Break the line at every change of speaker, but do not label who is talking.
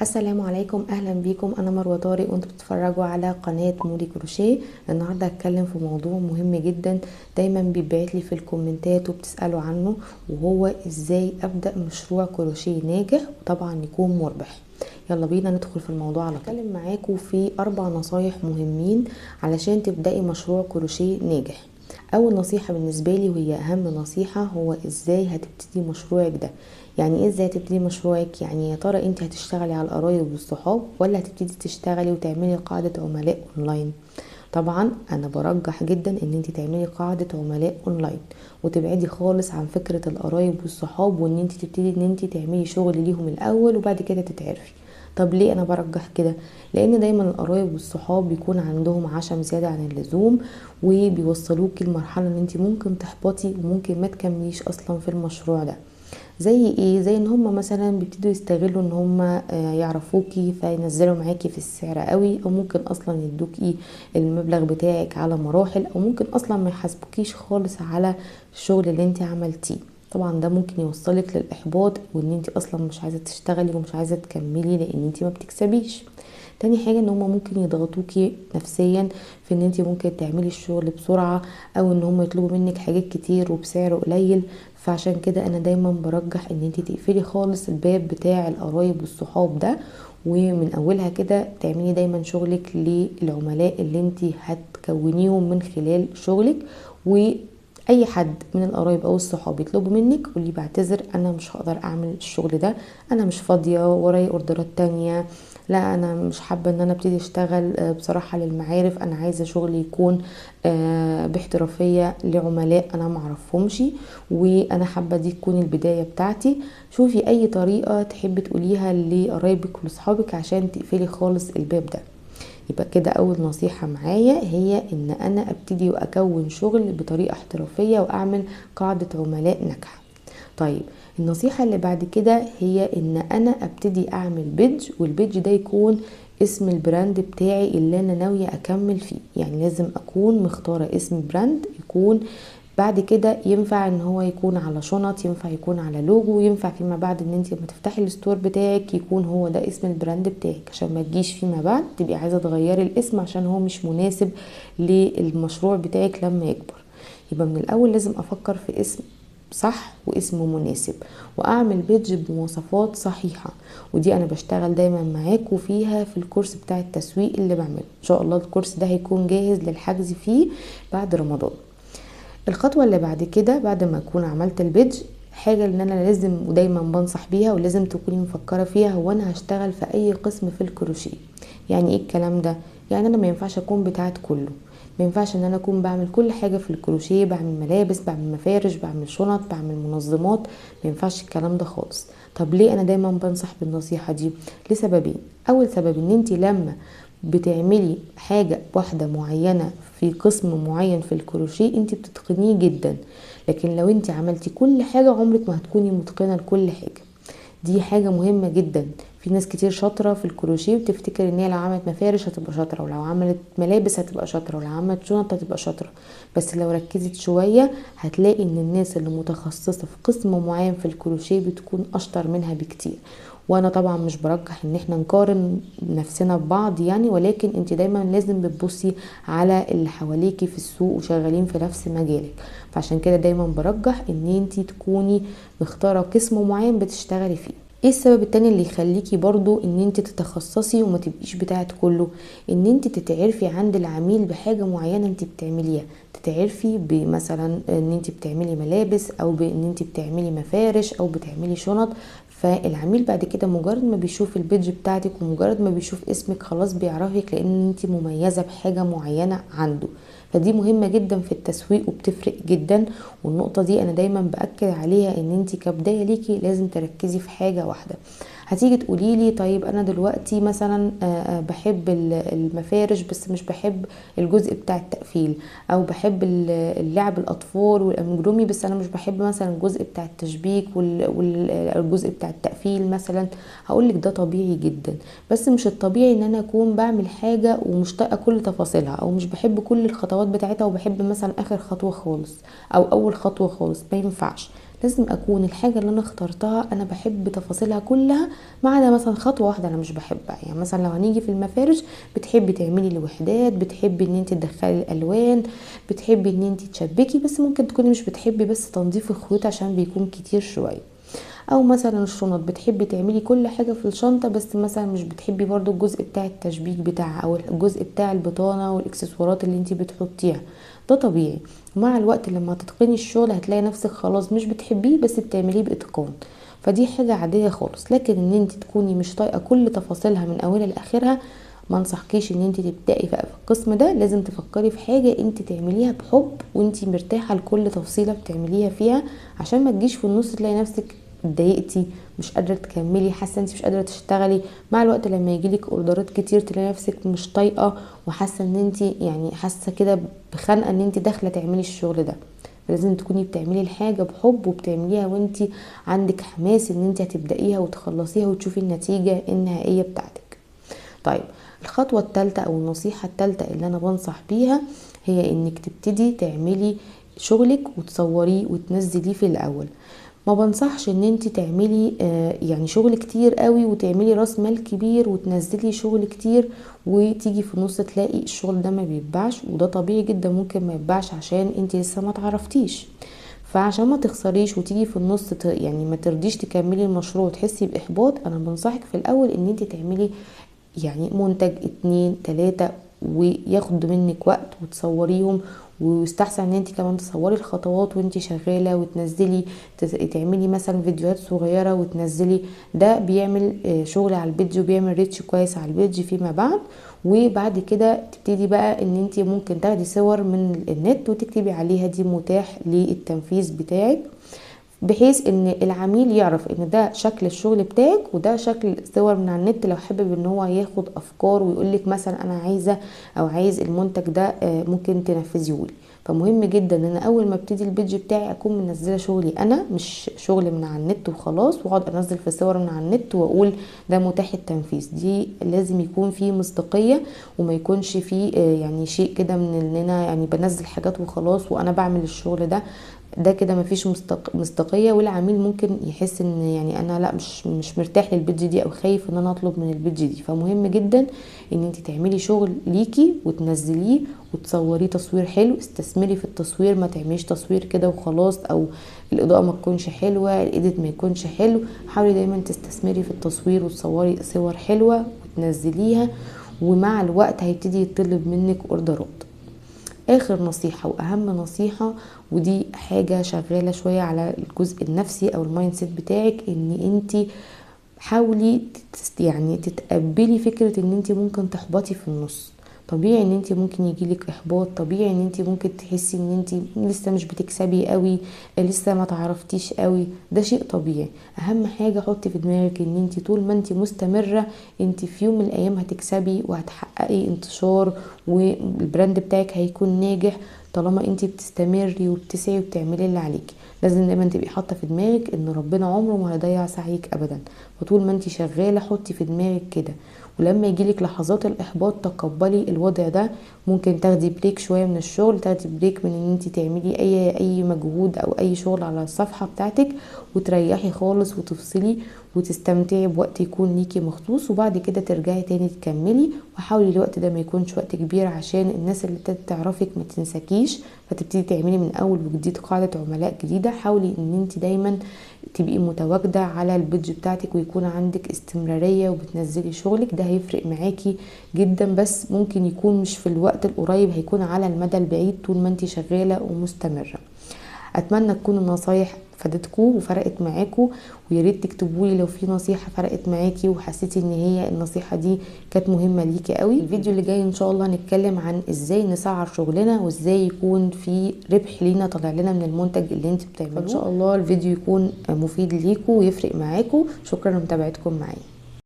السلام عليكم، اهلا بيكم. انا مروه طارق وانتوا بتتفرجوا على قناة موري كروشيه. النهارده هتكلم في موضوع مهم جدا دايما بيتبعت لي في الكومنتات وبتسالوا عنه، وهو ازاي ابدا مشروع كروشيه ناجح وطبعا يكون مربح. يلا بينا ندخل في الموضوع على طول. هتكلم معاكم في 4 نصايح مهمين علشان تبداي مشروع كروشيه ناجح. اول نصيحة بالنسبة لي وهي اهم نصيحة، هو ازاي هتبتدي مشروعك ده. يعني ايه ازاي هتبتدي مشروعك؟ يعني يا ترى انت هتشتغلي على القرايب والصحاب ولا هتبتدي تشتغلي وتعملي قاعدة عملاء اونلاين؟ طبعا انا برجح جدا ان انت تعملي قاعدة عملاء اونلاين وتبعدي خالص عن فكرة القرايب والصحاب، وان انت تبتدي ان انت تعملي شغل ليهم الاول وبعد كده تتعرفي. طب ليه انا برجح كده؟ لان دايما القرايب والصحاب بيكون عندهم عشم زيادة عن اللزوم، وبيوصلوكي لمرحلة ان انت ممكن تحبطي وممكن ما تكمليش اصلا في المشروع ده. زي ايه؟ زي ان هم مثلا بيبتدوا يستغلوا ان هم يعرفوكي فينزلوا معاكي في السعر قوي، او ممكن اصلا يدوكي المبلغ بتاعك على مراحل، او ممكن اصلا ما يحاسبوكيش خالص على الشغل اللي انت عملتيه. طبعا ده ممكن يوصلك للاحباط وان انت اصلا مش عايزه تشتغلي ومش عايزه تكملي لان انت ما بتكسبيش. تاني حاجة ان هما ممكن يضغطوكي نفسيا في ان انت ممكن تعملي الشغل بسرعة، او ان هما يطلبوا منك حاجات كتير وبسعر قليل. فعشان كده انا دايما برجح ان انت تقفلي خالص الباب بتاع القرايب والصحاب ده، ومن اولها كده تعملي دايما شغلك للعملاء اللي انت هتكونيهم من خلال شغلك. و اي حد من القرايب او الصحاب يطلبوا منك قولي بعتذر انا مش هقدر اعمل الشغل ده، انا مش فاضية، ورايا اوردرات تانية، لا انا مش حابة ان انا ابتدي اشتغل بصراحة للمعارف، انا عايزه شغل يكون باحترافيه لعملاء انا معرفهمش، وانا حابة دي تكون البداية بتاعتي. شوفي اي طريقه تحبي تقوليها لقرايبك ولاصحابك عشان تقفلي خالص الباب ده. يبقى كده اول نصيحة معايا هي ان انا ابتدي واكون شغل بطريقة احترافية واعمل قاعدة عملاء ناجحة. طيب النصيحة اللي بعد كده هي ان انا ابتدي اعمل page، وال page ده يكون اسم ال brand بتاعي اللي انا ناوية اكمل فيه. يعني لازم اكون مختارة اسم brand يكون بعد كده ينفع ان هو يكون على شنط، ينفع يكون على لوجو، ينفع فيما بعد ان انت لما تفتحي ال store بتاعك يكون هو ده اسم ال brand بتاعك، عشان ما تجيش فيما بعد تبقي عايزه تغيري الاسم عشان هو مش مناسب للمشروع بتاعك لما يكبر. يبقى من الاول لازم افكر في اسم صح واسم مناسب، واعمل page بمواصفات صحيحه، ودي انا بشتغل دايما معاكم فيها في الكورس بتاع التسويق اللي بعمله. ان شاء الله الكورس ده هيكون جاهز للحجز فيه بعد رمضان. الخطوة اللي بعد كده بعد ما اكون عملت ال page، حاجة اللي انا لازم ودايما بنصح بيها ولازم تكوني مفكرة فيها، هو انا هشتغل في اي قسم في الكروشيه. يعني ايه الكلام ده؟ يعني انا ما ينفعش اكون بتاعت كله، ما ينفعش ان انا اكون بعمل كل حاجة في الكروشيه، بعمل ملابس، بعمل مفارش، بعمل شنط، بعمل منظمات، ما ينفعش الكلام ده خالص. طب ليه انا دايما بنصح بالنصيحة دي؟ لسببين. اول سبب ان انت لما بتعملي حاجة واحدة معينة في قسم معين في الكروشيه انت بتتقنيه جدا، لكن لو انت عملتي كل حاجة عمرك ما هتكوني متقنة لكل حاجة. دي حاجة مهمة جدا. في ناس كتير شاطرة في الكروشيه وتفتكر ان هي لو عملت مفارش هتبقى شاطرة، ولو عملت ملابس هتبقى شاطرة، ولو عملت شنط هتبقى شاطرة، بس لو ركزت شوية هتلاقي ان الناس اللي متخصصة في قسم معين في الكروشيه بتكون اشطر منها بكتير. وانا طبعا مش برجح ان احنا نقارن نفسنا ببعض يعني، ولكن انت دايما لازم بتبصي على اللي حواليكي في السوق وشغالين في نفس مجالك، فعشان كده دايما برجح ان انت تكوني مختاره قسم معين بتشتغلي فيه. ايه السبب التاني اللي يخليكي برضو ان انت تتخصصي وما تبقيش بتاعت كله؟ ان انت تتعرفي عند العميل بحاجة معينة انت بتعمليها، تتعرفي بمثلا ان انت بتعملي ملابس، او بان انت بتعملي مفارش، او بتعملي شنط. فالعميل بعد كده مجرد ما بيشوف ال page بتاعتك ومجرد ما بيشوف اسمك خلاص بيعرفك، لان انت مميزة بحاجة معينة عنده. فدي مهمة جدا في التسويق وبتفرق جدا. والنقطة دي انا دايما باكد عليها، ان انت كبداية ليكي لازم تركزي في حاجة واحدة. هتيجي تقولي لي طيب انا دلوقتي مثلا بحب المفارش بس مش بحب الجزء بتاع التقفيل، او بحب اللعب الاطفال والامجرومي بس انا مش بحب مثلا الجزء بتاع التشبيك والجزء بتاع التقفيل مثلا. هقولك ده طبيعي جدا، بس مش الطبيعي ان انا اكون بعمل حاجة ومش طايقة كل تفاصيلها، او مش بحب كل الخطوات بتاعتها وبحب مثلا اخر خطوة خالص او اول خطوة خالص. ما ينفعش. لازم اكون الحاجة اللي انا اخترتها انا بحب تفاصيلها كلها، ما عدا مثلا خطوة واحدة انا مش بحبها. يعني مثلا لو هنيجي في المفارش، بتحبي تعملي الوحدات، بتحبي ان انت تدخلي الالوان، بتحبي ان انت تشبكي، بس ممكن تكوني مش بتحبي بس تنظيف الخيوط عشان بيكون كتير شوية. او مثلا الشنط، بتحبي تعملي كل حاجة في الشنطة، بس مثلا مش بتحبي برضو الجزء بتاع التشبيك بتاعها او الجزء بتاع البطانة والاكسسوارات اللي انتي بتحطيها. ده طبيعي، ومع الوقت لما تتقني الشغل هتلاقي نفسك خلاص مش بتحبيه بس بتعمليه باتقان، فدي حاجة عادية خالص. لكن ان انتي تكوني مش طايقة كل تفاصيلها من اولها لاخرها، ما انصحكيش ان انتي تبدأي في القسم ده. لازم تفكري في حاجة انتي تعمليها بحب وانتي مرتاحة لكل تفصيلة بتعمليها فيها، عشان ما تجيش في النص تلاقي نفسك اتضايقتي، مش قادرة تكملي، حاسة انتي مش قادرة تشتغلي. مع الوقت لما يجيلك اوردرات كتير تلاقي نفسك مش طايقة وحاسة ان انتي يعني حاسة كده بخنقة ان انتي داخلة تعملي الشغل ده. لازم تكوني بتعملي الحاجة بحب وبتعمليها وانتي عندك حماس ان انتي هتبدأيها وتخلصيها وتشوفي النتيجة النهائية بتاعتك. طيب الخطوة الثالثة او النصيحة الثالثة اللي انا بنصح بيها هي انك تبتدي تعملي شغلك وتصوريه وتنزليه في الاول. ما بنصحش ان انت تعملي يعني شغل كتير قوي وتعملي راس مال كبير وتنزلي شغل كتير وتيجي في النص تلاقي الشغل ده ما بيتباعش، وده طبيعي جدا ممكن ما يتباعش عشان انت لسه ما تعرفتيش. فعشان ما تخسريش وتيجي في النص يعني ما ترضيش تكملي المشروع وتحسي باحباط، انا بنصحك في الاول ان انت تعملي يعني منتج 2 3 وياخد منك وقت وتصوريهم، ويستحسن ان انت كمان تصوري الخطوات وانت شغالة وتنزلي تعملي مثلا فيديوهات صغيرة وتنزلي. ده بيعمل شغل على ال page وبيعمل reach كويس على ال page فيما بعد. وبعد كده تبتدي بقى ان انت ممكن تاخدي صور من النت وتكتبي عليها دي متاح للتنفيذ بتاعك، بحيث ان العميل يعرف ان ده شكل الشغل بتاعك وده شكل صور من على النت، لو حابب ان هو ياخد افكار ويقولك مثلا انا عايزه او عايز المنتج ده ممكن تنفذيه لي. فمهم جدا ان انا اول ما ابتدي ال page بتاعي اكون منزله شغلي انا، مش شغل من على النت وخلاص واقعد انزل في صور من على النت واقول ده متاح التنفيذ. دي لازم يكون فيه مصداقية وما يكونش فيه يعني شيء كده من ان انا يعني بنزل حاجات وخلاص وانا بعمل الشغل ده، ده كده مفيش مصداقية، والعميل ممكن يحس ان يعني انا لا مش مرتاح لل page دي او خايف ان انا اطلب من ال page دي. فمهم جدا ان انت تعملي شغل ليكي وتنزليه وتصوريه تصوير حلو. استثمري في التصوير، ما تعمليش تصوير كده وخلاص، او الاضاءة ما تكونش حلوة، ال edit ما يكونش حلو. حاولي دايما تستثمري في التصوير وتصوري صور حلوة وتنزليها، ومع الوقت هيبتدي يطلب منك اوردرات. اخر نصيحة واهم نصيحة، ودي حاجة شغالة شوية على الجزء النفسي او ال mindset بتاعك، ان انتي حاولي يعني تتقبلي فكرة ان انتي ممكن تحبطي في النص. طبيعي ان انتي ممكن يجيلك احباط، طبيعي ان انتي ممكن تحسي ان انتي لسه مش بتكسبي قوي، لسه ما تعرفتيش قوي، ده شيء طبيعي. اهم حاجة حطي في دماغك ان انتي طول ما انتي مستمرة انتي في يوم من الايام هتكسبي وهتحققي انتشار وال brand بتاعك هيكون ناجح طالما انتي بتستمري وبتسعي وبتعملي اللي عليكي. لازم دايما تبقي حاطه في دماغك ان ربنا عمره ما هيضيع سعيك ابدا، فطول ما انتي شغالة حطي في دماغك كده. ولما يجيلك لحظات الاحباط تقبلي الوضع ده، ممكن تاخدي break شوية من الشغل، تاخدي break من ان انتي تعملي اي مجهود او اي شغل على الصفحة بتاعتك، وتريحي خالص وتفصلي وتستمتعي بوقت يكون ليكي مخصوص، وبعد كده ترجعي تاني تكملي. وحاولي الوقت ده ما يكونش وقت كبير عشان الناس اللي ابتدت تعرفك ما تنساكيش، فتبتدي تعملي من اول وجديد قاعدة عملاء جديدة. حاولي ان انت دايما تبقي متواجدة على ال page بتاعتك ويكون عندك استمرارية وبتنزلي شغلك، ده هيفرق معاكي جدا. بس ممكن يكون مش في الوقت القريب، هيكون على المدى البعيد طول ما انت شغالة ومستمرة. اتمنى تكون النصايح فادتكم وفرقت معاكم، ويا ريت تكتبوا لي لو في نصيحة فرقت معاكي وحسيتي ان هي النصيحة دي كانت مهمة ليكي قوي. الفيديو اللي جاي ان شاء الله هنتكلم عن ازاي نسعر شغلنا وازاي يكون في ربح لينا طالع لنا من المنتج اللي انت بتعملوه. ان شاء الله الفيديو يكون مفيد ليكم ويفرق معاكم. شكرا لمتابعتكم معايا.